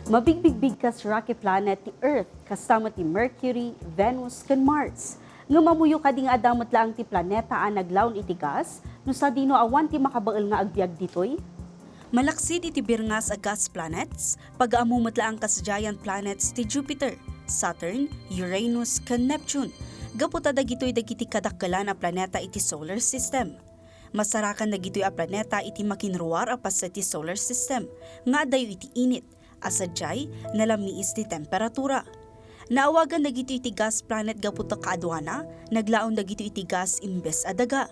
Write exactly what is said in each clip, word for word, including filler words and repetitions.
Mabigbigbig kas rocky planet ti Earth, kasta met ti Mercury, Venus, ken Mars. Ngem ammoyo kadi nga adda met laeng ti planeta a naglaon iti gas, no sadino awan ti makabael nga agbiag ditoy? Malaksid iti birngas a gas planets, pagaammo met laeng kas giant planets ti Jupiter, Saturn, Uranus, ken Neptune. Gapu ta dagitoy dagiti kadakkelan a planeta iti solar system. Masarakan dagitoy a planeta iti makinruar a paset ti solar system, nga addayo iti init, a sadiay, nalamiis ti temperatura. Naawagan dagitoy iti gas planet gapu ta kaaduana, naglaon dagitoy iti gas imbes a daga.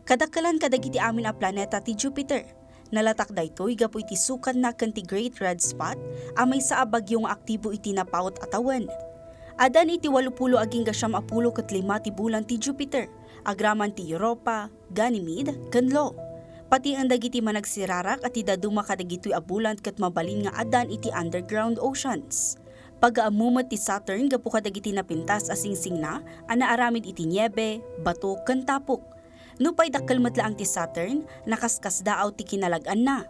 Kadakkelan kadagiti amin a planeta ti Jupiter. Nalatak daytoy gapu iti sukadna ken ti Great Red Spot a maysa a bagyo nga aktibo iti napaut a tawen. Adan iti walupulo agingga siam a pulo ket lima ti bulan ti Jupiter, agraman ti Europa, Ganymede, ken Io. Patien dagiti managsirarak a ti dadduma kadagitoy a bulan ket mabalin nga addan iti underground oceans. Pagaammo met ti Saturn gapu kadagiti napintas a singsingna a naaramid iti niebe, bato, ken tapok. Nupay dakkel met laeng ti Saturn, nakaskasdaaw ti kinalag-anna.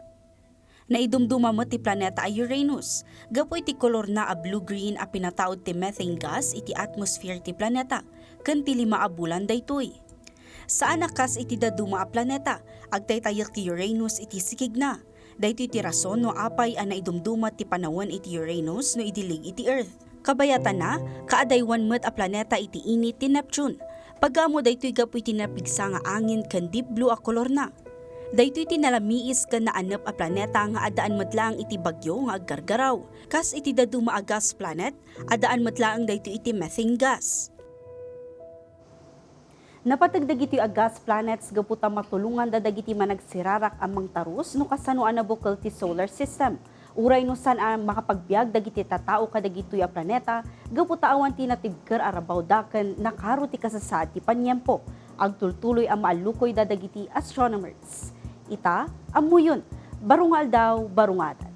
Naidumduma met ti planeta a Uranus, gapu iti kolorna a blue-green a pinataud ti methane gas iti atmosphere ti planeta, ken ti lima a bulan daytoy. Saan a kas iti dadduma a planeta, agtaytayek ti Uranus iti sikigna. Daytoy ti rason no apay a naidumduma ti panawen iti Uranus no idilig iti Earth. Kabayatanna, kaadaywan met a planeta iti init ti Neptune. Pagaammo daytoy gapu iti napigsa nga angin ken deep blue a kolorna. Daytoy ti nalamiis ken naanep a planeta nga addaan met laeng iti bagyo nga aggargaraw. Kas iti dadduma a gas planet, addaan met laeng daytoy iti methane gas. Napateg dagitoy a gas planets gapu ta matulonganda dagiti managsirarak a mangtarus no kasano a nabukel ti solar system. Uray no saan a makapagbiag dagiti tattao kadagitoy a planeta gapu ta awan ti natibker a rabawda ken nakaro ti kasasaad ti paniempo, agtultuloy a maallukoyda dagiti astronomers. Ita, ammoyon, baro nga aldaw, baro nga adal.